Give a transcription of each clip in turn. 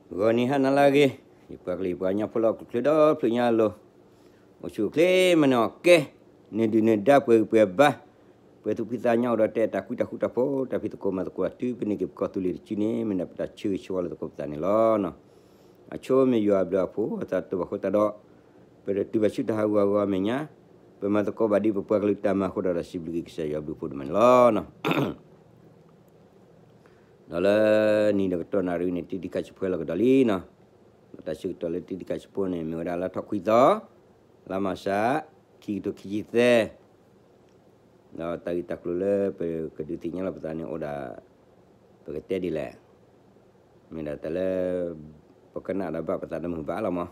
ဂီၤနံၤဟါနၤလၢအဂ့ၤ, ယပှၤကလုာ်ယပှၤကညီဖိလၢဟီၣ်ခိၣ်ချၢဒီဖျၢၣ်ညါအလိၤ, အိၣ်ဆူၣ်အိၣ်ချ့မၤန့ၢ်အီၣ်ကဲ, နဒုၣ်နဒါပှဲၤဂံၢ်ပှဲၤဘါ, ပှဲၤသူၣ်ဖှံသးညီအိၣ်ဒီးတဲတၢ်ကူတၢ်ဃူတၢ်ဖိး တၢ်ဖံးသကိးမၤသကိး တုၤပန့ၢ်က့ၤပကီၢ်သူလ့ၤတစုန့ၣ် မ့ၢ်ဒၣ်ပတၢ်ဆၢဂ့ၤဆၢဝါလၢသကိးပသးန့ၣ်လီၤ. အဆိမ့ၢ်ယွၤအဘျုးအဖှိၣ်အသးတဘၣ်ဃိသတးဒီး, ပတတုၤဘၣ်ဆူတၢ်ဟးဂူာ်ဟးဂီၤအမဲာ်ညါ, ပမၤသကိးဘၣ်ဒ်ပပှၤကလုာ်တၢ်မၤအဃိဒီး ဒီးစံးဘျုးက့ၤကစၢ်ယွၤအဘျုးအဖှိၣ်ဒိၣ်မးန့ၣ်လီၤ. ဒီးလၢနံၤဒီးကတီၢ်နၣ်ရံၣ်န့ၣ် တံၤတံၤခါဆံးဖိလီၤကဒီးလံနီၤ. တၢ်ဆၢကတီၢ်လၢတံၤတံၤခါဆံးဖိန့ၣ် မ့ၢ်ဝဲဒၣ်လါထီၣ်ခွံသီ, လါမၢ်ၡး, ခံကထိခံဆံသၢ, ဒီးတၢ်ဂ့ၢ်တၢ်ကျိၤလၢပကဒုးသ့ၣ်ညါလီၤပသးန့ၣ်အိၣ်ဒၣ်, ပကတဲဒ်လဲၣ်, မ့ၢ်ဒၣ်တၢ်လၢ ပကနၣ်ဒီးဘၣ်ပသးတမုာ်ဘၣ်လီၤမး.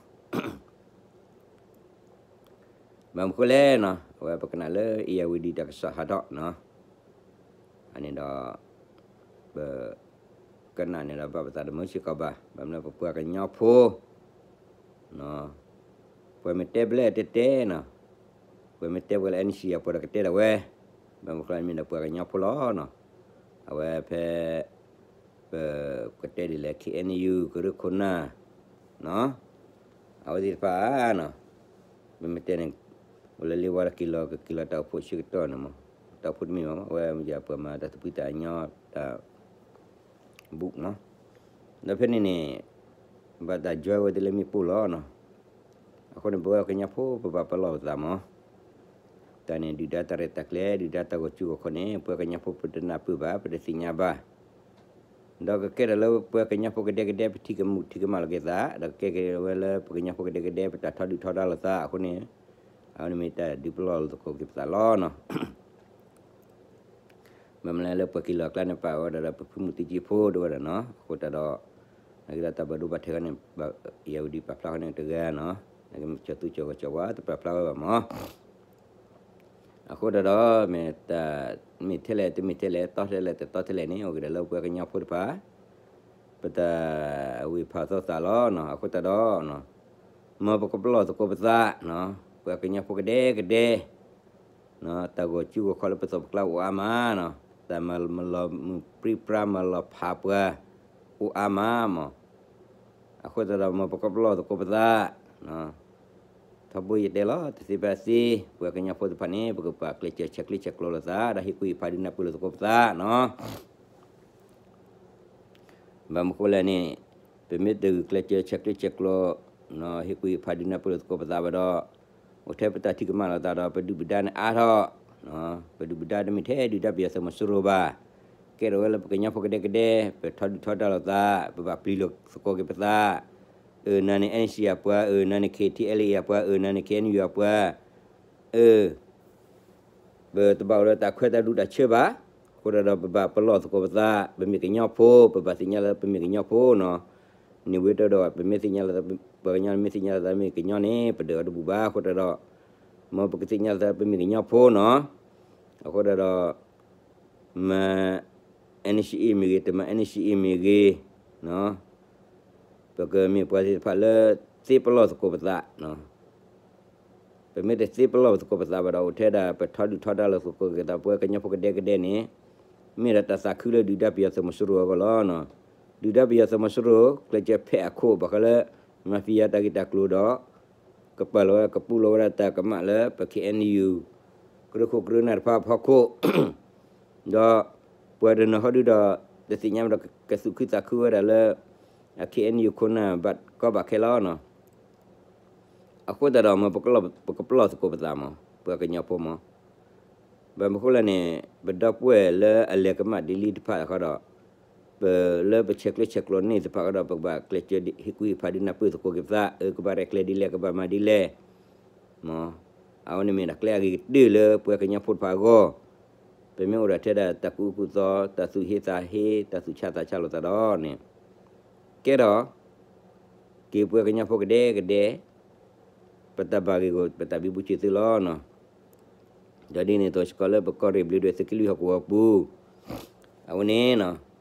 ဘၣ်မနုၤဃိလဲၣ်နီၤ, အဝဲပကနၣ်လၢ အ့ၣ်ယၣ်ဝံၤဒံးတၢ်ကစီၣ်ဟးထီၣ်နီၤ, အန့ၣ်ဒီး ပ ကနၣ်န့ၣ်ဒီးဘၣ်ပသးတမုာ်စ့ၢ်ကီးဘၣ်. ဘၣ်မနုၤပပှၤကညီဖိ, ပှၤမ့ၢ်တဲဘျဲၣ်တဲတဲနီၤ, ပှၤမ့ၢ်တဲပှၤလၢ NCA အပှၤဒီးကတဲဒၣ်ဝဲ, ဘၣ်မနုၤဃိလၢမ့ၢ်ဒၣ်ပှၤကညီဖိလီၤနီၤ. အဝဲဖဲ ပကတဲဒ်လဲၣ် KNU ကရၢခိၣ်နၢ် အဝဲသ့ၣ်တဖၣ်နီၤ, ပမ့ၢ်တဲန့ၣ် အိၣ်လၢလ့ဝါလၢက့ၤလီၤ ကက့ၤလီၤတၢ်အိၣ်ဖှိၣ်ဆၢကတီၢ်န့ၣ်မး, တၢ်အိၣ်ဖှိၣ်တမ့ၢ်ဘၣ်မး, အဝဲမ့ၢ်ယပှၤမၤတၢ်သူၣ်ဖှံသးညီတၢ် ဘူးနီၤ. ဒီးဖဲန့ၣ်န့ၣ် ဘၣ်တၢ်ယွဲဝဲသ့လၢမ့ၣ်ပိၢ်လီၤနီၤ. အဃိန့ၣ် ပဝဲကညီဖိပဘၣ်ပလီၢ်ပသးမး, တၢ်န့ၣ်ဒုၣ်ဒါတၢ်ရဲၣ်တၢ်ကျဲၤ ဒုၣ်ဒါတၢ်ဂီၤစုဂီၤခီၣ်န့ၣ် ပဝဲကညီဖိပတနၢ်ပၢၢ်ဘၣ် ပတသ့ၣ်ညါဘၣ်. ဒီးကကဲထီၣ်လၢပဝဲကညီဖိကဒဲကဒဲ ပထံၣ်ကမူၣ်ထံၣ်ကမၣ်လီၤက့ၤသး, ဒီးကကဲက့ၤဝဲလၢပကညီဖိကဒဲကဒဲ ပတၢ်ထီဒုၣ်ထီဒါလိာ်သးအဃိန့ၣ်, အဝဲန့ၣ်မ့ၢ်တၢ်ဒုးပလီၢ်သကိးက့ၤပသးလီၤနီၤ. ဘၣ်မနုၤလၢပှၤက့ၤလီၤအကျါန့ၣ် ပာ်ဝဲဒၣ်ဒီးပဖုမူးတံကံဖိဒၣ်ဝဲဒၣ်နီၤ. အဃိသတးဒီး နာ်က့ဒီးတၢ်ဘၣ်ဒိဘၣ်ထံးခီန့ၣ် အ့ၣ်ယၣ်ဝံၤဒံးပာ်ဖျါဃီန့ၣ်တဂၤနီၤ, နာ်က့ကၠီၤသူကၠီၤဂီၤကၠီၤဝါ တပာ်ဖျါဝဲဘၣ်မး. အဃိသတးဒီး မ့ၢ်တၢ်မ့ၢ်ထဲလဲၣ် တမ့ၢ်ထဲလဲၣ် တီထဲလဲၣ် တတီထဲလဲၣ်န့ၣ် အိၣ်က့ၤဒီးလၢပဝဲကညီဖိတဖၣ် ပတၢ်ဝံၢ်ဖးသီသးလီၤနီၤ. အဃိသတးဒီး မ်ပကပလီၢ်သကိးပသး, ပှၤကညီဖိကဒဲကဒဲ တၢ်ဂီၤစုဂီၤခီၣ်လၢပသိးပကျါအိၣ်အါမးနီၤ, တၢ်မၤလီၤမုၢ်ပြံပြါ မၤလီၤဖးပှၤ အိၣ်အါမးမး. အဃိသတးဒီး မ်ပကပလီၢ်သကိးပသး, ထီဘိယတဲလီၤ တသ့ဖဲသ့ ပှၤကညီဖိတဖၣ်န့ၣ် ပကဘၣ်ကျဲးစၢးဆဲးကျၢဆဲးကျိးလိာ်သး ဒီးဟ့ၣ်ကူၣ်ဟ့ၣ်ဖးဒုးနၢ်ပၢၢ်လိာ်သကိးပသးနီၤ. ဘၣ်မနုၤဃိလဲၣ်န့ၣ်, ပမ့ၢ်တဂုာ်ကျဲးစၢးဆဲးကျၢဆဲးကျိး, ဟ့ၣ်ကူၣ်ဟ့ၣ်ဖးဒုးနၢ်ပၢၢ်လိာ်သကိးပသးဘၣ်ဒီး, အိၣ်ထဲပတၢ်ထံၣ်ကမၣ်လိာ်သးဒီး ပဒုၣ်ပဒါန့ၣ်အါထီၣ်, ပဒုၣ်ပဒါတမ့ၢ်ထဲဒုၣ်ဒါပယီၤသုးမီၤစိရိၤဘၣ်, ကဲထီၣ်ဝဲလၢပကညီဖိကဒဲကဒဲ, ပထီဒုၣ်ထီဒါလိာ်သး, ပဘၣ်ပျံၤလိာ်သကိးက့ၤပသး, အၢ နၤန့ၣ် NCA အပှၤ, အၢ နၤန့ၣ် KTLA အပှၤ, အၢ နၤန့ၣ် KNU အပှၤ, အၢ ပတဘၣ်အိၣ်ဒီးတၢ်ခွဲးတၢ်ဒူတၢ်ဆၢဘၣ်. အဃိသတးဒီး ပဘၣ်ပလီၢ်သကိးပသး, ပမ့ၢ်ကညီဖိ, ပဘၣ်သ့ၣ်ညါလၢပမ့ၢ်ကညီဖိနီၤ. န့ၣ်ဝံၤဒီး ပမ့ၢ်သ့ၣ်ညါလၢ ပှၤကညီမ့ၢ်သ့ၣ်ညါလၢသးမ့ၢ်ကညီန့ၣ် ပဒၢးအီၤတဘူၣ်ဘၣ်. အဃိသတးဒီး မ်ပကသ့ၣ်ညါလၢသးပမ့ၢ်ကညီဖိနီၤ. အဃိသတးဒီး မၤ NCA မ့ၢ်ဂ့ၤ, တမၤ NCA မ့ၢ်ဂ့ၤ, ပကမ့ၢ်ပှၤသ့ၣ်တဖၣ်လၢသ့ပလီၢ်သကိးပသး, ပမ့ၢ်တသ့ပလီၢ်သကိးပသးဘၣ်ဒီး အိၣ်ထဲဒၣ်ပထီဒုၣ်ထီဒါလိာ်သကိးက့ၤသး ပဝဲကညီဖိကဒဲကဒဲန့ၣ်, မ့ၢ်ဒၣ်တၢ်သးခုလၢဒုၣ်ဒါပယီၤသုးမီၤစိရိၤအဂီၢ်လီၤ. ဒုၣ်ဒါပယီၤသုးမီၤစိရိၤ ကျဲးစၢးဖဲးအခိၣ်ဘၣ်ဃးလၢ mafia တၢ်ဂ့ၢ်တၢ်ကျိၤဒီး ကပာ်လီၤဝဲ ကပူလီၤဝဲဒၣ်တၢ်ကမၣ်လၢပ KNU ကရၢခိၣ်ကရၢနၢ်တဖၣ်အဖီခိၣ် ဒီးပှၤတနီၤဟီဒုဒီး တသ့ၣ်ညါဒီး ကသူၣ်ခုသးခုဝဲဒၣ်လၢ အ KNU ခိၣ်နၢ်ဘၣ်ကီဘၣ်ခဲလီၤနီၤ. အဃိသတးဒီး မ်ပကပလီၢ်သကိးပသးမး ပှၤကညီဖိမး. ဘၣ်မနုၤဃိလဲၣ်န့ၣ် ပဒီပုၢ်ဝဲၢ်လၢအလဲၤကမၣ်ဒ်လံတဖၣ်ဃီဒီး ပလၢပဆဲးကျၢဆဲးကျိးန့ၢ်သ့ၣ်တဖၣ်ဃီဒီး ပကဘၣ်ကျဲးစၢးဟ့ၣ်ကူၣ်ဟ့ၣ်ဖးဒုးနၢ်ပၢၢ်သကိးက့ၤပသး, အၢ ကဘၣ်ရဲၣ်ကျဲၤဒ်လဲၣ် ကဘၣ်မၤဒ်လဲၣ် မး. အဝဲန့ၣ်မ့ၢ်ဒၣ်ကျဲအဂ့ၤကတၢၢ်လၢပှၤကညီဖိတဖၣ်အဂီၢ်. ပမ့ၢ်အိၣ်ဒီးထဲဒၣ်တၢ်ကူၣ်အုၣ်ကူၣ်သီ, တၢ်သူၣ်ဟ့သးဟ့, တၢ်သူၣ်ဆါသးဆါလိာ်သးဒီးန့ၣ်, ကဲထီၣ်က့ၤပှၤကညီဖိကဒဲကဒဲ, ပတၢ်ဘၣ်ဂ့ၢ်ဂီၢ် ပတၢ်ဘံဘူဆံးသုလီၤနီၤ. ဒီးဒ်န့ၣ်အသိးစ့ၢ်ကီးလၢပကီၢ်ရ့ၣ်ဘျ့းဒွဲၣ်သုးက့လွံၢ်ဟီၣ်ကဝီၤပူၤ, အဝဲန့ၣ်နီၤ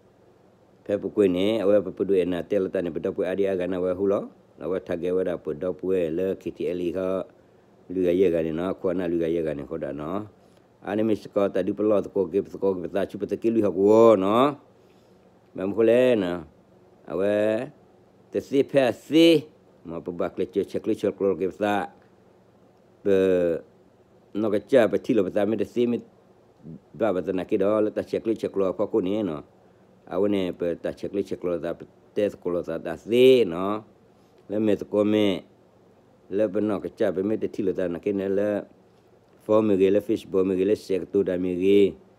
ဖဲပူၤကွံာ်န့ၣ် အဝဲပပဒိၣ်အဲၣ်နၤတဲလိာ်သးန့ၣ် ပဒီပုၢ်ဝဲၢ်အါဒံအါဂၤန့ၣ် အဝဲဟူလီၤ. အဝဲထးကဲဝဲဒၣ်ပဒီပုၢ်ဝဲၢ်လၢ KTLA ခီ လွံၢ်ဂၤယဲၢ်ဂၤန့ၣ်နီၤ, ခိၣ်အနၢ်လွံၢ်ဂၤယဲၢ်ဂၤန့ၣ်အဃိဒၣ်နီၤ. အါန့ၣ်မ့ၢ်စ့ၢ်ကီးတၢ်ဒုးပလီၢ်သကိးက့ၤသကိးက့ၤပသးဆူပသုးက့လွံၢ်ဟီၣ်ကဝီၤနီၤ. ဘၣ်မနုၤဃိလဲၣ်နီၤ, အဝဲ တသ့ဖဲအသ့, မ်ပဘၣ်ကျဲးစၢးဆဲးကျၢဆဲးကျိးက့ၤပသး, ပ နီၢ်ကစၢ်ပထံၣ်လိာ်ပသးမ့ၢ်တသ့မ့ၢ်ဘၣ်ဘၣ်သနာ်က့ဒီး လၢတၢ်ဆဲးကျၢဆဲးကျိးအဖီခိၣ်န့ၣ်နီၤ, အဝဲန့ၣ် ပတၢ်ဆဲးကျၢဆဲးကျိးလိာ်သး ပတဲသကိးလိာ်သးတၢ်သ့နီၤ, လၢမဲာ်သကိးမ့ၢ် လၢပနီၢ်ကစၢ်ပမ့ၢ်တထံၣ်လိာ်သးနာ်က့န့ၣ်လၢ phone မ့ၢ်ဂ့ၤ လၢ Facebook မ့ၢ်ဂ့ၤ လၢစဲးကတိၤတၢ်မ့ၢ်ဂ့ၤ,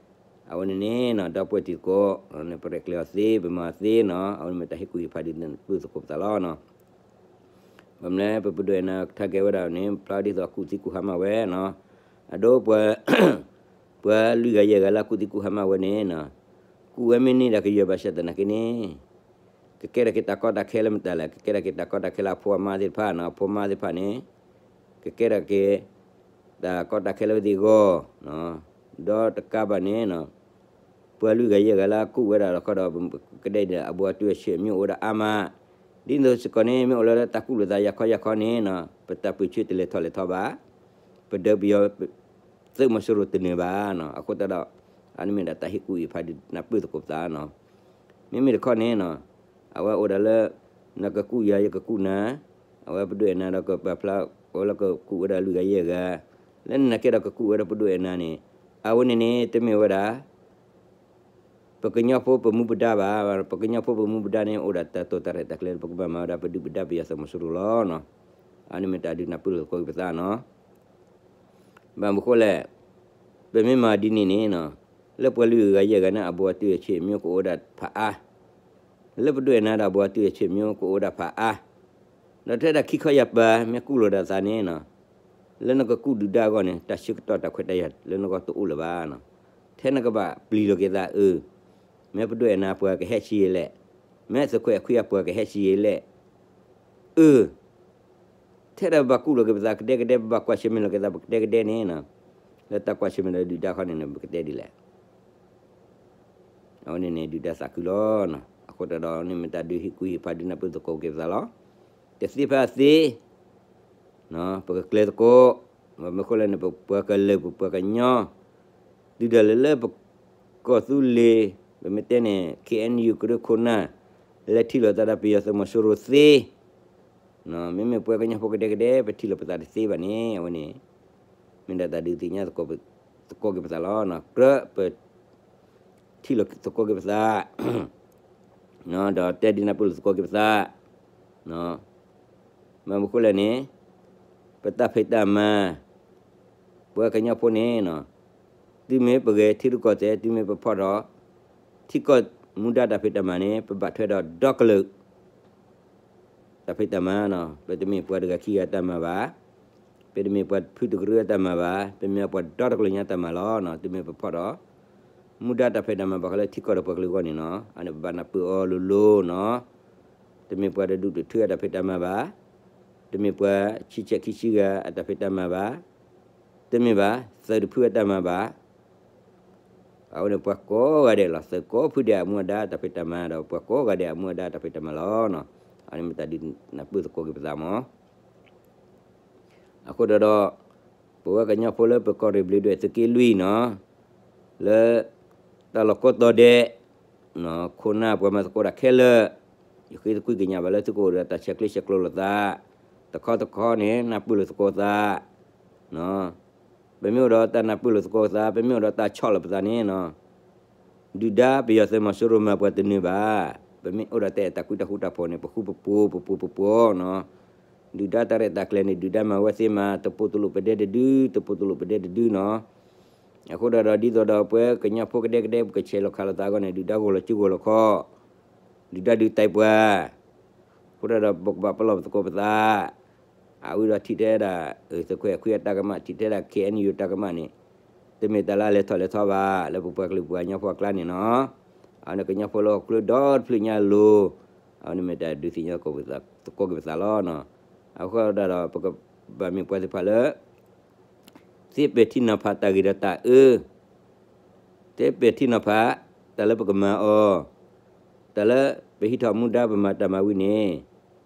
အဝဲန့ၣ်န့ၣ်နီၤ ဒီပုၢ်ဝဲၢ်တံၤသကိး ပရဲၣ်ကျဲၤအီၤသ့ ပမၤအီၤသ့နီၤ, အဝဲန့ၣ်မ့ၢ်တၢ်ဟ့ၣ်ကူၣ်ဟ့ၣ်ဖးဒုးနၢ်ပၢၢ်သကိးပသးလီၤနီၤ. ဘၣ်မနုၤလဲၣ် ပပဒိၣ်အဲၣ်နၤကထါကဲဝဲဒၣ်န့ၣ် ဖျါဒ်သိးအကူၣ်သံကူၣ်ဟါမၢ်ဝဲနီၤ, အဒိ ပှၤ ပှၤလွံၢ်ဂၤယဲၢ်ဂၤလၢအကူၣ်သံကူၣ်ဟါမၢ်ဝဲန့ၣ်နီၤ, ကူၣ်ဝဲမ့ၢ်န့ၢ်ဒၣ်ကယၢၤဘၣ်ဆၣ်သနာ်က့န့ၣ် ကကဲထီၣ်က့ၤတၢ်ကီတၢ်ခဲလၢမတၤလဲၣ်, ကကဲထီၣ်က့ၤတၢ်ကီတၢ်ခဲလၢအဖိအမါသ့ၣ်တဖၣ်နီၤ, အဖိအမါသ့ၣ်တဖၣ်န့ၣ် ကကဲထီၣ်က့ၤ တၢ်ကီတၢ်ခဲလၢအဝဲသ့ၣ်အဂီၢ်, ဒီးတကးဘၣ်န့ၣ်နီၤ ပှၤလွံၢ်ဂၤယဲၢ်ဂၤလၢအကူၣ်ဝဲဒၣ်ဒီးခီဒီး ကဒဲဒၣ်အဘူးအတံၢ်အဆံးအမံၤအိၣ်ဝဲဒၣ်အါမး, ဒ်သိးစ့ၢ်ကီးန့ၣ် မ့ၢ်အိၣ်လၢတၢ်ကူၣ်လိာ်သးယၤခီယၤခီန့ၣ်နီၤ ပတၢ်ပၢၢ်ဆၢတလဲၤထီၣ်လဲၤထီဘၣ်, ပဒၢပယီၤ သုးမီၤစိရိၤတနၢၤဘၣ်နီၤ, အဃိသတးဒီး အဝဲန့ၣ်မ့ၢ်ဒၣ်တၢ်ဟ့ၣ်ကူၣ်ဟ့ၣ်ဖးဒုးနၢ်ပၢၢ်သကိးပသးနီၤ, မ့မ့ၢ်တခီန့ၣ်နီၤ အဝဲအိၣ်ဒၣ်လၢ နကကူၣ်ယၤယကကူၣ်နၤ, အဝဲပဒိၣ်အဲၣ်နၤဒီးကပာ်ဖျါ အဝဲလၢကကူၣ်ဝဲဒၣ်လွံၢ်ဂၤယဲၢ်ဂၤ, လၢနနာ်က့ဒီးကကူၣ်ဝဲဒၣ်ပဒိၣ်အဲၣ်နၤန့ၣ်, အဝဲန့ၣ်န့ၣ် တမ့ၢ်ဝဲဒၣ် ပကညီဖိပမူပဒါဘၣ်, ပကညီဖိပမူပဒါန့ၣ် အိၣ်ဒၣ်တၢ်တိာ်တၢ်ရဲၣ်တၢ်ကျဲၤ ပကဘၣ်မၤဝဲဒၣ်ပဒုၣ်ပဒါပယီၤသုးမီၤစိရိၤလီၤနီၤ, အန့ၣ်မ့ၢ်တၢ်ဒုးနၢ်ပၢၢ်လိာ်သကိးက့ၤပသးနီၤ ဘၣ်မနုၤဃိလဲၣ်, ပမ့ၢ်မၤဒ်န့ၣ်န့ၣ်နီၤ, လၢပှၤလွံၢ်ဂၤယဲၢ်ဂၤန့ၣ် အဘူးအတံၢ်အဆံးအမံၤကအိၣ်ဝဲဒၣ်ဖးအါ, လၢပဒိၣ်အဲၣ်နၤဒီးအဘူးအတံၢ်အဆံးအမံၤကအိၣ်ဝဲဒၣ်ဖးအါ, ဒီးထဲဒၣ်ခံခီယၤပၤ မ့ၢ်ကူၣ်လိာ်ဒၣ်သးန့ၣ်နီၤ, လၢနကကူၣ်ဒုၣ်ဒါအဂီၢ်န့ၣ် တၢ်ဆၢကတီၢ်တၢ်ခွဲးတၢ်ယာ်လၢနဂီၢ်တအိၣ်လၢၤဘၣ်နီၤ, ထဲနကဘၣ်ပျံၤလိာ်က့ၤသးအၢ မ့ၢ်ပဒိၣ်အဲၣ်နၤပှၤကဟဲဆံးယဲလဲၣ်, မ့ၢ်သုးခွဲးအခွံအပှၤကဟဲဆံးယဲလဲၣ်, အၢ, ထဲဒၣ်ပဘၣ်ကူၣ်လိာ်က့ၤပသးကဒဲကဒဲ ပဘၣ်ကွၢ်ဆၢၣ်မဲာ်လိာ်က့ၤသးပကဒဲကဒဲန့ၣ်နီၤ, လၢတၢ်ကွၢ်ဆၢၣ်မဲာ်ဒီးဒုၣ်ဒါခီန့ၣ် ပကတဲဒ်လဲၣ် အဝဲန့ၣ်န့ၣ် ဒုၣ်ဒါသးခုလီၤနီၤ, အဃိသတးဒီးန့ၣ်မ့ၢ်တၢ်ဒုးဟ့ၣ်ကူၣ်ဟ့ၣ်ဖးဒုးနၢ်ပၢၢ်သကိးက့ၤပသးလီၤ, တသ့ဖဲအသ့ ပကကျဲၤသကိး, မ့ၢ်ဃိလဲၣ်န့ၣ် ပပှၤကလုာ်ပပှၤကညီ တုၤဒၣ်လဲာ်လၢပကီၢ်သူလ့ၤ ပမ့ၢ်တဲန့ၣ် ခ့ၣ်အဲၣ်ယူၣ် ကရၢခိၣ်နၢ် လဲၤထံၣ်လိာ်သးဒီးပယီၤသုးမီၤစိရိၤသ့, မ့မ့ၢ်ပှၤကညီဖိကဒဲကဒဲ ပထံၣ်လိာ်ပသးတသ့ဘၣ်န့ၣ် အဝဲန့ၣ် မ့ၢ်ဒၣ်တၢ်ဒုးသ့ၣ်ညါသကိးက့ၤပသးလီၤ. ကြၢးပ ထံၣ်လိာ်သကိးက့ၤပသး, ဒီးတဲဒုးနၢ်ပၢၢ်လိာ်သကိးက့ၤပသး, ဘၣ်မနုၤဃိလဲၣ်န့ၣ် ပတၢ်ဖံးတၢ်မၤ ပှၤကညီဖိန့ၣ် တုၤမ့ၢ်ပဂဲၤထံရူၢ်ကီၢ်သဲး တုၤမ့ၢ်ပဖီၣ်ထီၣ် ထံကီၢ်မူဒါတၢ်ဖံးတၢ်မၤန့ၣ် ပဘၣ်ထွဲဒီးဒီကလုာ် တၢ်ဖံးတၢ်မၤ, ပတမ့ၢ်ပှၤတဂၤခံဂၤတၢ်မၤဘၣ်, ပတမ့ၢ်ပှၤဖုတကရၢတၢ်မၤဘၣ်, ပမ့ၢ်ပှၤဒီတကလုာ်ညါတၢ်မၤလီၤ. တုၤမ့ၢ်ပဖီၣ်ဒီး မူဒါတၢ်ဖံးတၢ်မၤဘၣ်ဃးလၢထံကီၢ်ဒီးပှၤကလုာ်အဂီၢ်န့ၣ်နီၤ, အန့ၣ်ပဘၣ်နၢ်ပၢၢ်အီၤလိၤလိၤနီၤ. တမ့ၢ်ပှၤတဒူၣ်တထၢအတၢ်ဖံးတၢ်မၤဘၣ်, တမ့ၢ်ပှၤဆံဆဲးခံဆံဂၤအတၢ်ဖံးတၢ်မၤဘၣ်, တမ့ၢ်ဘၣ် သုးတဖုအတၢ်မၤဘၣ် အဝဲန့ၣ်ပှၤကိးဂၤဒဲးလီၤ. သုးကိးဖုဒဲးအမူအဒါတၢ်ဖံးတၢ်မၤဒီး ပှၤကိးဂၤဒဲးအမူအဒါတၢ်ဖံးတၢ်မၤလီၤ. အန့ၣ်မ့ၢ်တၢ်ဒုးနၢ်ပၢၢ်သကိးက့ၤပသးမး. အဃိဒီး ပဝဲကညီဖိလၢပကီၢ်ရ့ၣ်ဘျ့းဒွဲၣ်သုးက့လွံၢ်နီၤ, လၢ တၢ်လီၢ်ကိးတီၤဒဲး ခိၣ်နၢ်ပှၤမၤသကိးတၢ်ခဲလၢာ်, ယဃ့သကွံၢ်ကညးဘၣ်လၢသုကအိၣ်ဒီးတၢ်ဆဲးကျၢဆဲးကျိးလိာ်သး, တခီတခီန့ၣ် နၢ်ပၢၢ်လိာ်သကိးသး ပမ့ၢ်အိၣ်ဒီးတၢ်နၢ်ပၢၢ်လိာ်သကိးပသး, ပမ့ၢ်အိၣ်ဒီးတၢ်ဆီၣ်လီၤပသးန့ၣ်, ဒုၣ်ဒါပယီၤသုးမီၤစိရိၤမၤပှၤတနၢၤဘၣ်. ပမ့ၢ်အိၣ်ဒီးတၢ်အဲၣ်တၢ်ကွံတၢ်ဃူတၢ်ဖိးန့ၣ် ပဃူပပှိၤ ပပှိၤပပှိၤနီၤ. ဒုၣ်ဒါတၢ်ရဲၣ်တၢ်ကျဲၤန့ၣ် ဒုၣ်ဒါမၤဝဲသ့မး တပိာ်တလိာ်ပဒဲတဒု, တပိာ်တလိာ်ပဒဲတဒုနီၤ. အဃိဒီး ဒ်သိးဒီးပဝဲကညီဖိကဒဲကဒဲ ပကဆဲးလီၤခးလိာ်သးအဂီၢ်န့ၣ် ဒုၣ်ဒါဂီၢ်လီၤစုဂီၢ်လီၤခီ ဒုၣ်ဒါဒုးတဲပှၤ, အဃိဒီး ပကဘၣ်ပလီၢ်ပသကိးပသး, အဝဲဒီးထံၣ်ထဲဒၣ် သုးခွဲးအခွံအတၢ်ကမၣ် ထံၣ်ထဲဒၣ် ခ့ၣ်အဲၣ်ယူၣ် တၢ်ကမၣ်န့ၣ်, တမ့ၢ်တၢ်လၢအလဲၤထီၣ်လဲၤထီဘၣ် လၢပပှၤကလုာ်ပှၤကညီဖိအကျါန့ၣ်နီၤ. အဝဲန့ၣ်ကညီဖိလၢဟီၣ်ခိၣ်ဒီတဖျၢၣ်ညါအလိၤ, အဝဲန့ၣ်မ့ၢ်တၢ်ဒုးသ့ၣ်ညါသကိးပသး သကိးက့ၤပသးလီၤ. အဃိဒီး ပကဘၣ်မ့ၢ်ပှၤသ့ၣ်တဖၣ်လၢ သ့ပဲာ်ထံနီၤဖးတၢ်ဂ့ၤဒီးတၢ်အၢ, သ့ပဲာ်ထံနီၤဖး တၢ်လၢပကမၤအီၤ, တၢ်လၢပဟံးထီၣ်မူဒါပမၤတၢ်မၤဝံၤန့ၣ်,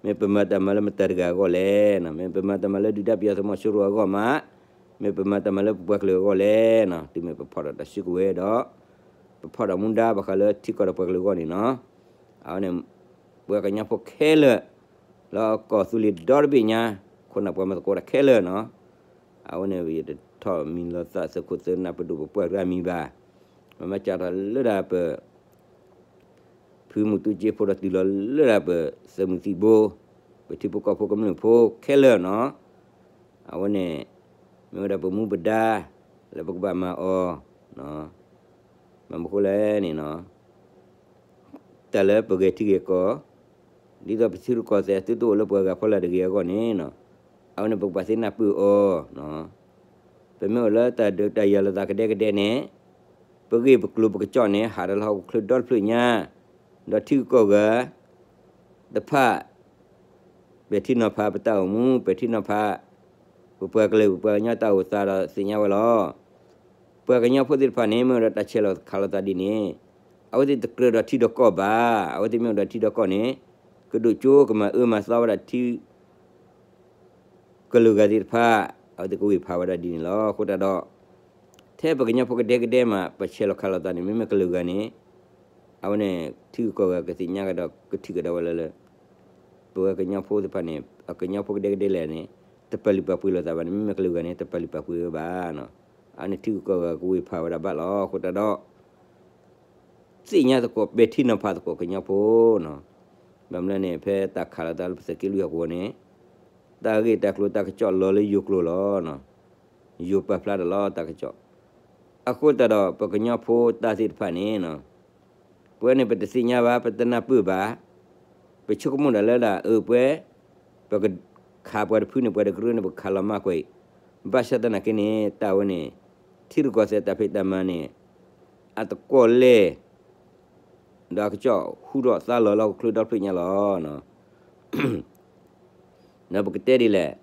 မ့ၢ်ပမၤတၢ်မၤလၢမတၤတဂၤအဂီၢ်လဲၣ်, မ့ၢ်ပမၤတၢ်မၤလၢဒုၣ်ဒါပယီၤသုးမီၤစိရိၤအဂီၢ်မး, မ့ၢ်ပမၤတၢ်မၤလၢပပှၤကလုာ်အဂီၢ်လဲၣ်, တုၤမ့ၢ်ပဖီၣ်ဒီးတၢ်စုကဝဲၤဒီး ပဖီၣ်ဒီးမူဒါဘၣ်ဃးလၢထံကီၢ်ဒီးပှၤကလုာ်အဂီၢ်န့ၣ်နီၤ. အဝဲန့ၣ် ပှၤကညီဖိခဲလၢာ် လၢအကီၢ်သူလ့ၤဒီတဘ့ၣ်ညါ, ခိၣ်နၢ်ပှၤမၤသကိးတၢ်ခဲလၢာ်နီၤ, အဝဲန့ၣ် ယတထီၣ်မံၤလီၤသးသုးခိၣ်သုးနၢ်ပဒိၣ်ပပှၢ်တဂၤမံၤဘၣ်, မ့မ့ၢ်ကၢ်ထီၣ်လၢဒၣ်ပ ဖုမူတူစ့ဖိဒီးတုၤလီၤလၢဒၣ်ပသုးမုၢ်သံၣ်ဘိ, ပထံဖိကီၢ်ဖိကမျၢၢ်ဖိခဲလၢာ်နီၤ, အဝဲန့ၣ် မ့ၢ်ဝဲဒၣ်ပမူပဒါ လၢပကဘၣ်မၤအီၤ, ဘၣ်မနုၤဃိလဲၣ်န့ၣ်နီၤ တၢ်လၢပဂဲၤထံဂဲၤကီၢ်, ဒ်သိးပထံရူၢ်ကီၢ်သဲးသုတအိၣ်လၢပှၤဂၤဖီလာ်တဂ့ၤအဂီၢ်န့ၣ်, အဝဲန့ၣ်ပကဘၣ်သ့ၣ်နၢ်ပၢၢ်အီၤ, ပမ့ၢ်အိၣ်လၢတၢ်ဒုးတၢ်ယၤလိာ်သးကဒဲကဒဲန့ၣ်, ပဂ့ၢ်ပကျိၤပကစီၣ်န့ၣ် ဟးဒီးလၢဟီၣ်ခိၣ်ချၢဒီတဖျၢၣ်ညါ, ဒီးထံဂုၤကီၢ်ဂၤတဖၣ် ပဲာ်ထံနီၤဖးပတၢ်အိၣ်မူ, ပဲာ်ထံနီၤဖး ပပှၤကလုာ်ပပှၤကညီတၢ်အိၣ်သးဒီးသ့ၣ်ညါဝဲလီၤ. ပှၤကညီဖိသ့ၣ်တဖၣ်န့ၣ် မ့ၢ်အိၣ်ဒီးတၢ်ဆဲးလီၤခးလိာ်သးဒ်န့ၣ်, အဝဲသ့ၣ်တကြၢးဒီးထံဒီးကီၢ်ဘၣ်. အဝဲသ့ၣ်မ့ၢ်အိၣ်ဒီးထံဒီးကီၢ်န့ၣ်, ကဒိၣ်ကၠိကမၤအၢမၤသီဝဲဒၣ်ထံ ကလုာ်ဂၤသ့ၣ်တဖၣ်, အဝဲသ့ၣ်ကဝ့ၢ်ဖးဝဲဒၣ်ဒ်န့ၣ်လီၤ. အဃိသတးဒီး ထဲပကညီဖိကဒဲကဒဲမး ပဆဲးလီၤခးလိာ်သးန့ၣ် မ့မ့ၢ်ကလုာ်ဂၤန့ၣ်, အဝဲန့ၣ် ထံဂုၤကီၢ်ဂၤကသ့ၣ်ညါကဒီးကထံၣ်ကဒီးဝဲလၢလၢ ပဝဲကညီဖိသ့ၣ်တဖၣ်န့ၣ် အကညီဖိကဒဲကဒဲလဲၣ်န့ၣ် တပာ်လုၢ်ပာ်ပှ့ၤလိာ်သးဘၣ်န့ၣ် မ့မ့ၢ်ကလုာ်ဂၤန့ၣ် တပာ်လုၢ်ပာ်ပှ့ၤဝဲဘၣ်. အန့ၣ်ထံဂုၤကီၢ်ဂၤကဝ့ၢ်ဖးဝဲဒၣ်ဘၣ်လီၤ. အဃိသတးဒီး သ့ၣ်ညါသကိးပဲာ်ထံနီၤဖးသကိးကညီဖိနီၤ. ဘၣ်မနုၤလဲၣ်န့ၣ် ဖဲတၢ်ခးလိာ်သးလၢပသုးက့လွံၢ်ဟီၣ်ကဝီၤန့ၣ် တၢ်ဂ့ၢ်တၢ်ကျိၤတၢ်ကစီၣ်လီၤလၢယိၤကျိၤလီၤ. ယိၤပာ်ဖျါတၢ်လီၤတၢ်ကစီၣ်. အဃိသတးဒီး ပကညီဖိတၢ်သ့ၣ်တဖၣ်န့ၣ် ပဝဲန့ၣ်ပတသ့ၣ်ညါဘၣ် ပတနၢ်ပၢၢ်ဘၣ်. ပဆိကမိၣ်ဒၣ်လၢဒၣ်အၢပှဲၤ ပကခးပှၤတဖုန့ၣ် ပှၤတကရၢန့ၣ် ပကခးလီၤမၢ်ကွံာ်. ဘၣ်ဆၣ်သနာ်က့န့ၣ် တၢ်ဝဲန့ၣ် ထံရူၢ်ကီၢ်သဲးတၢ်ဖံးတၢ်မၤန့ၣ် အတကွီၢ်လဲၢ် ဒီးအကစီၣ်ဟူထီၣ်သါလီၤလၢဟီၣ်ခိၣ်ချၢဒီဖျၢၣ်ညါလီၤ. ဒီးပကတဲဒ်လဲၣ်,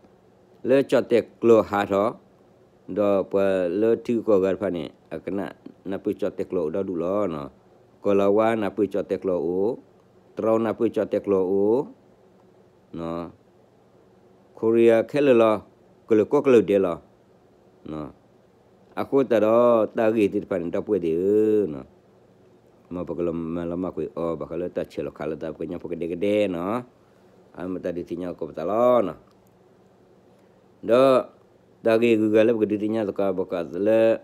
လၢကၠီၣ်တဲာ်ကျိာ်ဟးထီၣ်, ဒီးပှၤလၢထံဂုၤကီၢ်ဂၤတဖၣ်န့ၣ် အကနၣ်နၢ်ပၢၢ်ကၠီၣ်တဲာ်ကျိာ်အိၣ်ဒီဒူၣ်လီၤ. ကီၢ်လၤဝါနၢ်ပၢၢ်ကၠီၣ်တဲာ်ကျိာ်အိၣ်, တရူးနၢ်ပၢၢ်ကၠီၣ်တဲာ်ကျိာ်အိၣ် Korea ခဲလၢာ်လီၤ, ကလုာ်ကိးကလုာ်ဒဲးလီၤ. အဃိသတးဒီး တၢ်ဂ့ၢ်သ့ၣ်တဖၣ်န့ၣ် ဒီပုၢ်ဝဲၢ်သ့ၣ်ဧၢ, မ်ပကလီၤမၢ်လီၤမၢ်ကွံာ်အီၤ ဘၣ်ဃးလၢတၢ်ဆဲးလီၤခးလိာ်သးပှၤကညီဖိကဒဲကဒဲနီၤ, အမ့ၢ်တၢ်ဒုးသ့ၣ်ညါသကိးပသးလီၤ. ဒီးတၢ်ဂ့ၢ်ဂုၤဂၤလၢပကဒုးသ့ၣ်ညါသကိးဘၣ်ဃးလၢ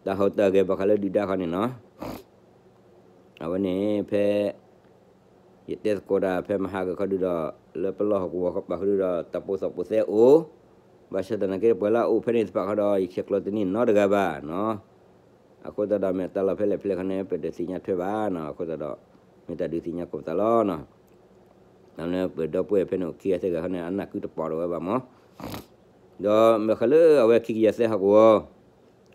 တၢ်ဟူးတၢ်ဂဲၤဘၣ်ဃးလၢဒုၣ်ဒါခီန့ၣ်နီၤ, အဝဲန့ၣ်ဖဲ ယတဲသကိးတၢ်ဖဲမဟါကခီဒုဒီး လၢပလီၢ်ဟီၣ်ကဝီၤခီပၤဃုာ်ဒုဒီး တၢ်ပိာ်သီၣ်ပိာ်သဲအိၣ်, ဘၣ်ဆၣ်သနာ်က့ ပှၤလၢအအိၣ်ဖဲန့ၣ်တဖၣ်ဃီဒီး ယဆဲးကျိးတန့ၢ်နီတဂၤဘၣ်နီၤ. အဃိသတးဒီး မ့ၢ်တၢ်လီၢ်ဖဲလဲၣ်ဖဲလဲၣ်ခီန့ၣ် ပတသ့ၣ်ညါထွဲဘၣ်နီၤ. အဃိသတးဒီး မ့ၢ်တၢ်ဒုးသ့ၣ်ညါကိးပသးလီၤနီၤ. အန့ၣ်ပဒီပုၢ်ဝဲၢ်ဖဲန့ၣ် ခံဂၤသၢဂၤခီန့ၣ် အနၢ်ကုတပိာ်ဒီးဝဲဘၣ်မး, ဒီးမ့ၢ်ဃးလၢအဝဲခံကယၤသၢဟီၣ်ကဝီၤ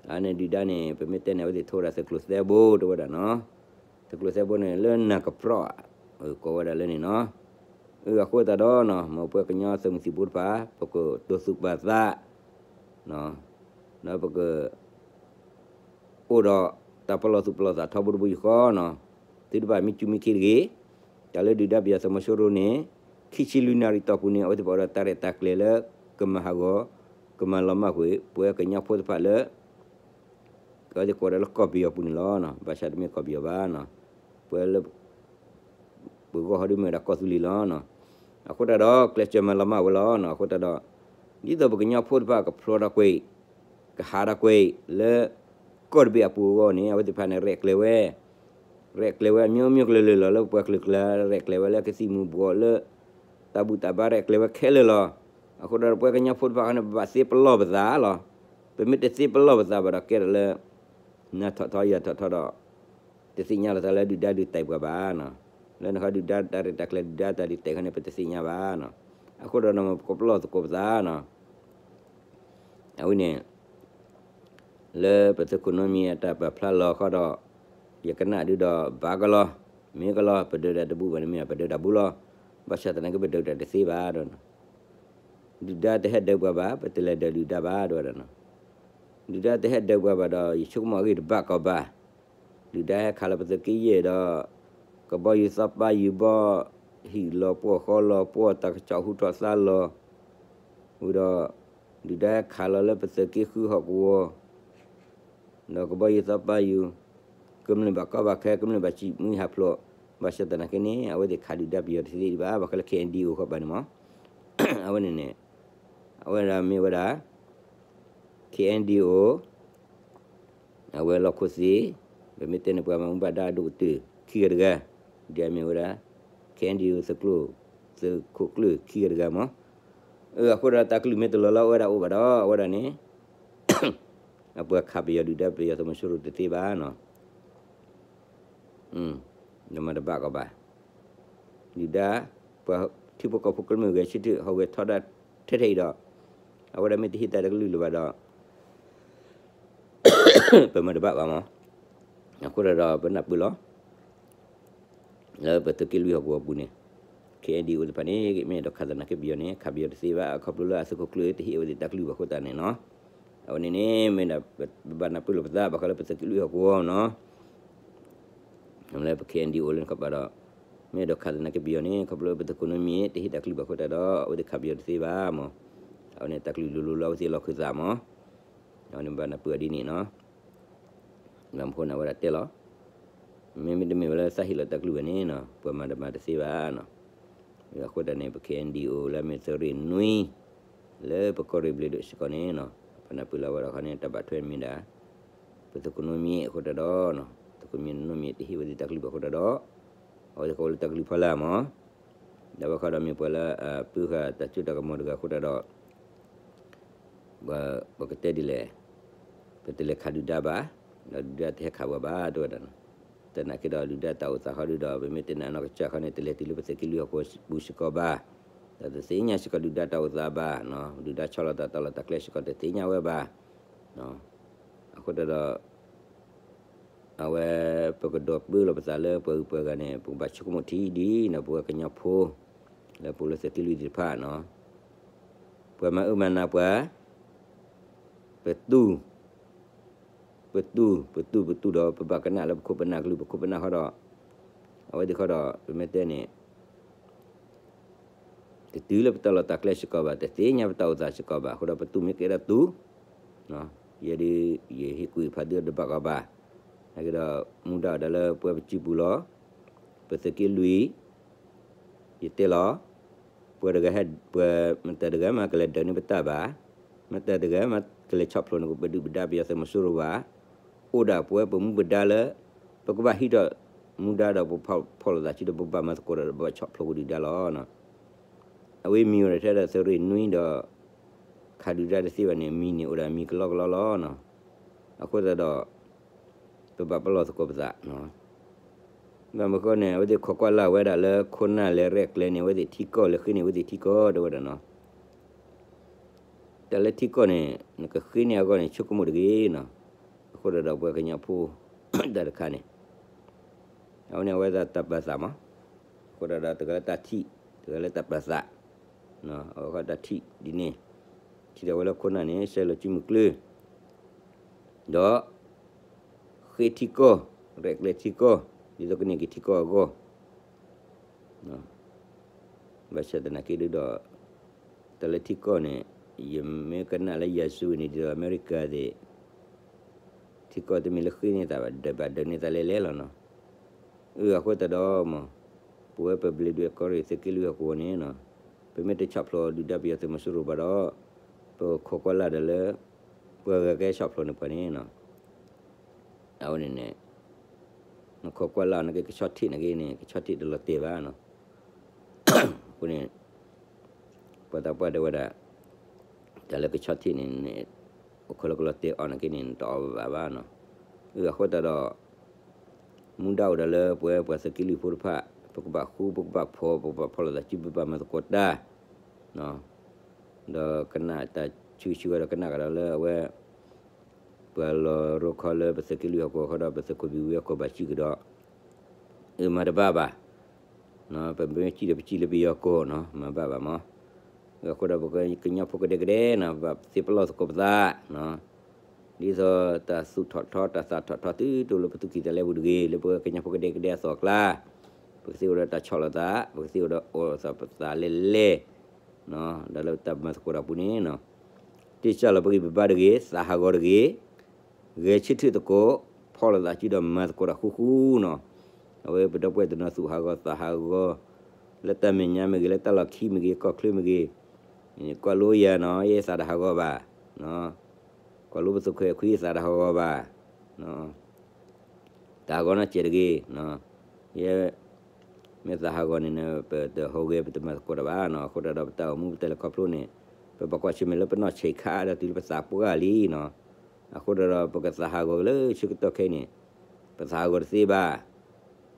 အန့ၣ်ဒုၣ်ဒါန့ၣ် ပမ့ၢ်တဲန့ၣ် အဝဲသ့ၣ်ထိဝဲဒၣ်သုးကျိၤသၢဘိ တဲဝဲဒၣ်နီၤ. သုးကျိၤသၢဘိန့ၣ် လၢနၢ်ကပြီၣ် ကိးဝဲဒၣ်လၢန့ၣ်နီၤ. အဃိသတးဒီးနီၤ မ်ပဝဲကညီသုးမုၢ်သံၣ်ဘိတဖၣ် ပကတိၤသူၣ်ပာ်သး ဒီးပက အိၣ်ဒီးတၢ်ပလီၢ်သူၣ်ပလီၢ်သးထီဘိတဘိယူၢ်ဃီနီၤ. သုတဘၣ်မံစူၤမံခ့တဂ့ၤ. တၢ်လၢဒုၣ်ဒါပယီၤသုးမီၤစိရိၤန့ၣ် ခံဆံလွံၢ်နၣ်ရံၣ်တီၢ်ပူၤန့ၣ် အဝဲသ့ၣ်ပာ်ဝဲဒၣ်တၢ်ရဲၣ်တၢ်ကျဲၤလၢ ကမၤဟးဂီၤ ကမၤလီၤမၢ်ကွံာ် ပဝဲကညီဖိတဖၣ်လၢ အဝဲသ့ၣ်ကိးဝဲဒၣ်လၢကီၢ်ပယီၤပူၤန့ၣ်လီၤ. ဘၣ်ဆၣ်တမ့ၢ်ကီၢ်ပယီၤဘၣ်နီၤ. ပဝဲလၢ ပဂီၢ်ဟီဒုမ့ၢ်ဝဲဒၣ်ကီၢ်သူလ့ၤလီၤ. အဃိသတးဒီး ကျဲးစၢးမၤလီၤမၢ်ဝဲလီၤ. အဃိသတးဒီး ဒ်သိးပကညီဖိတဖၣ်ကဖျိးထီၣ်ကွံာ် ကဟးထီၣ်ကွံာ်လၢ ကီၢ်တဘ့ၣ်အပူၤအဂီၢ်န့ၣ် အဝဲသ့ၣ်တဖၣ်န့ၣ် ရဲၣ်ကျဲၤဝဲ ရဲၣ်ကျဲၤဝဲအမျိုးမျိုးကလုာ်လၢ်လီၤ လၢပှၤကလုာ်ကျါ ရဲၣ်ကျဲၤဝဲလၢကသံၣ်မူၤဘှီးလၢ တၢ်ဘူၣ်တၢ်ဘါရဲၣ်ကျဲၤဝဲခဲလၢာ်လီၤ. အဃိဒီးပဝဲကညီဖိတဖၣ်ဃီန့ၣ် ပဘၣ်သ့ပလီၢ်ပသးလီၤ. ပမ့ၢ်တသ့ပလီၢ်ပသးဘၣ်ဒီးကဲထီၣ်လၢ နၤထီၣ်ထီယၤထီၣ်ထီဒီး တသ့ၣ်ညါလီၤသးလၢဒုၣ်ဒါဒုးတဲာ်ပှၤဘၣ်နီၤ. လၢနခီဒုၣ်ဒါတၢ်ရဲၣ်တၢ်ကျဲၤဒုၣ်ဒါတၢ်ဒုးတဲာ်ခီန့ၣ် ပတသ့ၣ်ညါဘၣ်နီၤ. အဃိဒီးနီၤ ပကပလီၢ်သကိးပသးနီၤ. အဝဲန့ၣ် လၢပသုးခိၣ်နီမံၤအတၢ်ပာ်ဖျါလီၤခီဒီး ယကနၣ်ဒုဒီးဘၣ်ကလီၤ, မ့ၢ်ကလီၤ ပဒုးတၢ်တဘူၣ်ဘၣ်န့ၣ်မ့ၢ် ပဒုးတၢ်ဘူၣ်လီၤ. ဘၣ်ဆၣ်သနာ်က့ ပဒုးတၢ်တသ့ဘၣ်ဒီး ဒုၣ်ဒါတဟဲဒုးပှၤဘၣ် ပတလဲၤဒုးဒုၣ်ဒါဘၣ် တဲဝဲဒၣ်နီၤ. ဒုၣ်ဒါတဟဲဒုးပှၤဘၣ်ဒီး ယဆိကမိၣ်အဂ့ၢ်တဘၣ်ကီဘၣ်. ဒုၣ်ဒါဟဲခးလီၤပသုးက့ယဲၢ်ဒီး ကဘီယူၤသီပၢ်ယူၤဘီ ဟံၣ်လီၤပှီၢ်ဃီလီၤပှီၢ် တၢ်ကစီၣ်ဟူထီၣ်သါလီၤ ဝံၤဒီး ဒုၣ်ဒါဟဲခးလီၤလၢပသုးက့ဃုဟီၣ်ကဝီၤ ဒီးကဘီယူၤသီပၢ်ယူၤ ကမျၢၢ်ဘၣ်ကီဘၣ်ခဲ ကမျၢၢ်ဘၣ်စံၣ်မှံဟးဖျိး ဘၣ်ဆၣ်သနာ်က့န့ၣ် အဝဲသ့ၣ်ခးဒုၣ်ဒါပယီၤတသ့ဒံးဘၣ်, ဘၣ်ဃးလၢ K N D O ဃီဘၣ်န့ၣ်မး, အဝဲန့ၣ်န့ၣ် အဝဲဒၣ်မ့ၢ်ဝဲဒၣ် K N D O အဝဲလီၢ်ခိၣ်သ့ၣ်, ပမ့ၢ်တဲန့ၣ် ပှၤမၤမူဘၣ်ဒါအဒိၣ်ကတၢၢ်ခံဂၤတဂၤ, ဒ်အမ့ၢ်ဝဲဒၣ် K N D O သုးကျိၤ, သုးခိၣ်ကျၢၢ်ခံဂၤတဂၤမး. အဃိဒီးတၢ်ကလုၢ်မ့ၢ်တလီၤလီၤအဝဲဒၣ်အိၣ်ဘၣ်ဒီး အဝဲဒၣ်န့ၣ် အပှၤခးပယီၤဒုၣ်ဒါပယီၤသုးမီၤစိရိၤတသ့ဘၣ်နီၤ. နမၤတဘၣ်ကီးဘၣ်. ဒုၣ်ဒါ ပှၤထံဖိကီၢ်ဖိကမျၢၢ်ဂဲၤဆၢထၢၣ်ဟီၣ်ဂဲၤထီဒါထဲထဲအံၤဒီး အဝဲဒၣ်မ့ၢ်တဟ့ၣ်သးတကလုၢ်လၢၤဘၣ်ဒီး ပမၤတဘၣ်ဘၣ်မး. အဃိဒီးပနၢ်ပၢၢ်လီၤ လၢပသုးက့လွံၢ်ဟီၣ်ကဝီၤအပူၤန့ၣ် K N D O သ့ၣ်တဖၣ်န့ၣ် မ့ၢ်အဲၣ်ဒိးခးသနာ်က့ပယီၤန့ၣ် ခးပယီၤတသ့ဘၣ် ခီဖျိလၢအသုးခိၣ်ကျၢၢ်တဟ့ၣ်အဝဲသ့ၣ်တၢ်ကလုၢ်ဘၣ်အဃိသတးန့ၣ်နီၤ. အဝဲန့ၣ်န့ၣ် မ့ၢ်ဒၣ်ပဘၣ်နၢ်ပၢၢ်လိာ်ပသး ဘၣ်ဃးလၢပသုးက့လွံၢ်ဟီၣ်ကဝီၤနီၤ. လၢပ K N D O လၢနကပၤဒီး မ့ၢ်အဲၣ်ဒိးခးသနာ်က့ပယီၤန့ၣ် ခီဖျိပသုးခိၣ်နူမ့ၢ်တဟ့ၣ်တၢ်ကလုၢ်ဘၣ်အဃိသတးဒီး အဝဲသ့ၣ်ခးပယီၤတသ့ဘၣ်မး. အဝဲန့ၣ်တၢ်ကလုၢ်လိၤလိၤလၢအဝဲသ့ၣ်လီၢ်ခၢၣ်သးမး. အဝဲန့ၣ်ဘၣ်နၢ်ပၢၢ်အီၤဒ်န့ၣ်နီၤ. ဘၣ်မနုၤဃိန့ၣ် အဝဲဒၣ်တဲလီၤ မ့မ့ၢ်တမ့ၢ်ဝဲလၢသးဟ့ၣ်လီၤတၢ်ကလုၢ်ဘၣ်န့ၣ်နီၤ ပှၤမၤတမၤတသ့ဘၣ်နီၤ. အဃိသတးန့ၣ် ပ K N D O လၢအမ့ၢ်သုးရ့ၣ်နွံ လၢပကီၢ်ရ့ၣ်ဘျ့းဒိၣ်စ့ၢ်ကီးန့ၣ်နီၤ ပနၢ်ပၢၢ်လၢအဝဲဒၣ်ခီန့ၣ် တၢ်ဘၣ်ထွဲမ့ၢ်ဒၣ် ပသုးခိၣ်နူမ့ၢ်အဃိသတးဒီး သုးခိၣ်နူမ့ၢ်တဟ့ၣ်ဝဲသ့ၣ်တၢ်ကလုၢ်ဘၣ်အဃိသတးဒီး အဝဲသ့ၣ်ကိးဝဲလၢတၢ်ကလုၢ်ဖီလာ်မး. ဒီးဝဲခီဒီးမ့ၢ်ပှၤလၢ ပုၢ်ဃာ်တၢ်စိတၢ်ကမီၤတဂၤအဃိသတးဒီး ပကတဲဒ်လဲၣ်, ပတလဲၤခးဒုၣ်ဒါဘၣ်, ဒီးဒုၣ်ဒါတဟဲခးပှၤဘၣ် တဲဝဲဒၣ်နီၤ. သနာ်က့ဒီးဒုၣ်ဒါတၢ်အိၣ်သးဃီဒီး ပမ့ၢ်တဲနၤနီၢ်ကစၢ်ခီန့ၣ် တလဲၤတုၤလၢပသုးက့လွံၢ်ဟီၣ်ကဝီၤပူၤစ့ၢ်ကီးဘၣ်, ဒီးတသ့ၣ်ညါစ့ၢ်ကီးဒုၣ်ဒါတၢ်အိၣ်သးဘၣ်, ဒုၣ်ဒါဆီလီၤသးတၢ်လီၢ်တၢ်ကျဲစ့ၢ်ကီးတသ့ၣ်ညါဝဲဘၣ်. အဃိသတးဒီး အဝဲပကဒိးပၢလီၤပသးလၢပှၤဂုၤပှၤဂၤန့ၣ် ပကဘၣ်ဆိကမိၣ်ထံဒ်န့ၣ် ပဝဲကညီဖိ လၢပအိၣ်လၢသုးက့လွံၢ်သ့ၣ်တဖၣ်နီၤ. ပှၤမၤအၢမၤနးပှၤ, ပတူၢ်, ပတူၢ် ပတူၢ် ပတူၢ်ဒီး ပဘၣ်ကနၣ်လၢပခိၣ်ပနၢ်ကလုၢ် ပခိၣ်ပနၢ်ဃီဒီး အဝဲသ့ၣ်ဃီဒီး ပမ့ၢ်တဲန့ၣ် တတုၤလၢပတၢ်လီၢ်တၢ်ကျဲစ့ၢ်ကီးဘၣ်, တသ့ၣ်ညါပတၢ်အိၣ်သးစ့ၢ်ကီးဘၣ်. အဃိဒီးပတူၢ်မ့ၢ်ကဲဒၣ်တူၢ်, ယဲဒၣ် ယဟ့ၣ်ကူၣ်ဖးဒိၣ်တဘၣ်ကီးဘၣ်. နာ်က့ဒီး မူဒါအိၣ်ဒီးလၢပဝဲပစုပူၤလီၤ. ပသုးက့လွံၢ် ယတဲလီၤ, ပှၤတဂၤဟဲ ပှၤမတၤတဂၤမးကလဲၤဒၢးန့ၢ်ပတၢ်ဘၣ်, မတၤတဂၤမးကလဲၤဆီၣ်ဖျိးန့ၢ် ပဒုၣ်ပဒါပယီၤသုးမီၤစိရိၤဘၣ်. အိၣ်ဒၣ်ပဝဲပမူပဒါလၢ ပကဘၣ်ဟံးထီၣ်မူဒါဒီးပဖီၣ်လိာ်သးစုဒီး ပဘၣ်မၤသကိးဒီး ပဘၣ်ဆီၣ်ဖျိးကဒုၣ်ဒါလီၤ. အဝဲမံၤအိၣ်ဒီးထဲဒၣ်သုးရ့ၣ်နွံဒီး ခးဒုၣ်ဒါတသ့ဘၣ်န့ၣ် မံၤန့ၣ်အိၣ်ဒၣ်မံၤကလီကလီလီၤ. အဃိသတးဒီး ပဘၣ်ပလီၢ်သကိးပသး ဘၣ်မနုၤဃိန့ၣ် အဝဲသ့ၣ်ခိးကွၢ်လၢ်ဝဲဒၣ်လၢခိၣ်နၢ်လဲၤရဲၣ်ကျဲၤန့ၣ် အဝဲသ့ၣ်ထံကီၢ် လဲၤဃ့န့ၢ်အဝဲသ့ၣ်ထံကီၢ် တဲဝဲဒၣ်နီၤ. တၢ်လၢထံကီၢ်န့ၣ် နကဃ့န့ၢ်အဂီၢ်န့ၣ် ဆိကမိၣ်တဂ့ၤနီၤ. အဃိသတးဒီးပှၤကညီဖိ တၢ်တခါန့ၣ် အဝဲန့ၣ်အဝဲဒၣ်တၢ်ပာ်သးမး. အဃိသတးဒီးတဂၤလၢတၢ်ထံၣ် တဂၤလၢတၢ်ပာ်သး အဝဲဃီတၢ်ထံၣ်ဒ်န့ၣ် ထံၣ်ဒီးဝဲလၢခိၣ်နၢ်န့ၣ် ဆဲးလီၤစုမုၢ်ကျၢၢ် ဒီး ဃ့ထံကီၢ် ရဲၣ်ကျဲၤထံကီၢ် ဒ်သိးကန့ၢ်က့ၤထံကီၢ်အဂီၢ် ဘၣ်ဆၣ်သနာ်က့ဒီး တၢ်လၢထံကီၢ်န့ၣ် ယမ့ၢ်ကနၣ်လၢယၤစူၤန့ၣ် ဒ်သိးအမဲရကၤသ့ၣ် ထံကီၢ်တမ့ၢ်လၢဃ့န့ၢ်သးဘၣ် ဒၢးဘၣ်ဒၢးန့ၢ်သးလဲၤလဲၤလီၤနီၤ. အဃိသတးဒီးမး ပဝဲပဘျ့ဒိၣ်ကီၢ်ရ့ၣ်သုးက့လွံၢ်ဟီၣ်ကဝီၤန့ၣ်နီၤ ပမ့ၢ်တဆီၣ်ဖျိးဒုၣ်ဒါပယီၤသုးမီၤစိရိၤဘၣ်ဒီး ပခိးကွၢ်လၢ်ဒီးလၢ ပှၤဂၤကဲဆီၣ်ဖျိးန့ၢ်ပှၤန့ၣ်နီၤ အဝဲန့ၣ်န့ၣ် နခိးကွၢ်လၢ်နာ်က့ကဆီထံၣ်နာ်က့န့ၣ် ကဆီထံၣ်တလီၤတဲာ်ဘၣ်နီၤ. အဃိန့ၣ် ပှၤသးပှၢ်တဲဝဲဒၣ် တၢ်လၢကဆီထံၣ်န့ၣ်န့ၣ် အိၣ်ခိးလၢကလီၤတဲာ်အီၤနာ်က့န့ၣ် တအီၣ်ဘၣ်ဘၣ်နီၤ. အဃိသတးဒီး မူဒါအိၣ်ဒီးလၢပဝဲပှၤသုးက့လွံၢ်ဖိတဖၣ် ပကဘၣ်ဃူ ပကဘၣ်ဖိး ပကဘၣ်ဖီၣ်လိာ်သးစု ပဘၣ်မၤသကိးတၢ် ဒီးကနၣ်တၢ်ဆူးဆူးဝဲဒီးကနၣ်ကဒီးလၢအဝဲ ပှၤလီၤရိခီလၢပသုးက့လွံၢ်ဟီၣ်ကဝီၤဃီဒီး ပသုးခိၣ်ဘံၣ်ဝံအကီၢ်ဘၣ်စုကဒီး အမၤတဘၣ်ဘၣ်. ပမ့ၢ်စံၣ်ဒီးပစံၣ်လၢပယီၤကီၢ်နီၤ မၤဘၣ်ဘၣ်မး. အဃိဒီးပကညီဖိကဒဲကဒဲနီၤ ပဘၣ်သ့ပလီၢ်သကိးပသး ဒ်သိးတၢ်သူၣ်ထီၣ်ထီ တၢ်သၣ်ထီၣ်ထီတုၤလၢပသူၣ်ကံၢ်သးလဲပူၤတဂ့ၤ လၢပကညီဖိကဒဲကဒဲအသိးအကျါ ပကသ့အိၣ်ဒီးတၢ်ဆီၣ်လီၤသး ပကသ့အိၣ်ဒီးအိၣ်သးပသးလဲၤလဲၤ ဒီးလၢတၢ်မၤသကိးတၢ်ပူၤန့ၣ် တ့ၢ်စၢ်လီၤပဂံၢ်ပဘါတဂ့ၤ သးဟးဂီၤတဂ့ၤ ဂဲၤဆၢထၢၣ်သကိး ဖီၣ်လိာ်သးစုဒီးမၤသကိးတၢ်ဃူဃူနီၤ. အဝဲပဒီပုၢ်ဝဲၢ်တနီၤသူၣ်ဟးဂီၤသးဟးဂီၤ လၢတၢ်မဲာ်ညါမ့ၢ်ဂ့ၤ လၢတၢ်လီၢ်ခံမ့ၢ်ဂ့ၤ ကီၢ်ချၢမ့ၢ်ဂ့ၤ, ကွၢ်လိယၤနီၤ ယဲသးတဟးဂီၤဘၣ်, ကွၢ်လိပသုးခွဲးခွံသးတဟးဂီၤဘၣ်, တၢ်ဟးဂီၤနီတစဲးတဂ့ၤ, ယဲ မ့ၢ်သးဟးဂီၤန့ၣ် ပတဟူးဂဲၤ ပတမၤသကိးတၢ်ဘၣ်နီၤ. အဃိတၢ်ဒီးပတၢ်အိၣ်မူပတဲလၢခီဖျိန့ၣ် ပဘၣ်ကွၢ်ဆၢၣ်မဲာ်လၢပနီၢ်ဆံးခါဒီးတုၤလၢပသးပှၢ်လံနီၤ. အဃိတၢ်ဒီးပကသးဟးဂီၤက့ၤလၢဆၢကတီၢ်ခဲအံၤန့ၣ် ပသးဟးဂီၤတသ့ဘၣ်.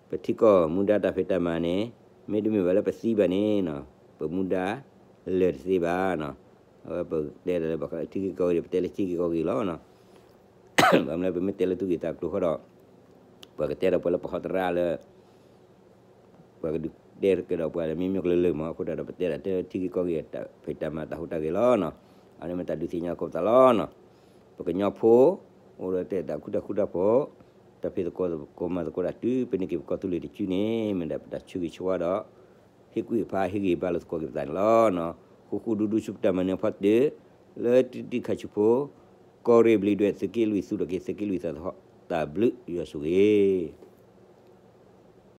ပထံကီၢ်မူဒါတၢ်ဖံးတၢ်မၤန့ၣ် မ့တမ့ၢ်ဘၣ်လၢပသံဘၣ်န့ၣ်နီၤ ပမူဒါလၢာ်တသ့ဘၣ်နီၤ. အဝဲပတဲဒီးလၢဘၣ်ဃးထံဂ့ၢ်ကီၢ်ဂ့ၢ်ဒီး ပတဲလၢထံဂ့ၢ်ကီၢ်ဂ့ၢ်လီၤနီၤ. ဘၣ်မနုၤလၢပမ့ၢ်တဲလၢသူၣ်ဂ့ၢ်သးကျိၤဃီဒီး ပှၤကတဲဒီးပှၤလၢပဟီတရၣ်လၢ ပှၤကဒုးတဲကဒီးပှၤလၢမ့ၢ်မ့ၢ်ကျၢၤလၢာ်မး အဃိတၢ်ဒီးပတဲဒၣ်တၢ်ထံဂ့ၢ်ကီၢ်ဂ့ၢ် ဖံးတၢ်မၤတၢ်ဟူးတၢ်ဂဲၤလီၤနီၤ. အန့ၣ်မ့ၢ်တၢ်ဒုးသ့ၣ်ညါကိးပသးလီၤနီၤ. ပကညီဖိ အိၣ်ဒီးတၢ်အဲၣ်တၢ်ဃူတၢ်ဖိး တၢ်ဖံးသကိးမၤသကိးတၢ်တုၤပန့ၢ်က့ၤပကီၢ်သူလ့ၤတစုန့ၣ် မ့ၢ်ဒၣ်ပတၢ်ဆၢဂ့ၤဆၢဝါဒီး ဟ့ၣ်ကူၣ်ဟ့ၣ်ဖးဟ့ၣ်ဂံၢ်ဘါလိာ်သကိးက့ၤပသးန့ၣ်လီၤနီၤ. ဃူဃူဒူဒူဆူပတၢ်မၤနၢၤဖီတၢၣ် လၢတံတံခါဆူဖိ ကီၢ်ရ့ၣ်ဘျံးဒွဲၣ်သုးက့လွံၢ်သူၣ်ထီၣ်က့ၤသုးက့လွံၢ်သးသဟီၣ် တၢ်ဘျုးယွၤဆိၣ်ဂ့ၤ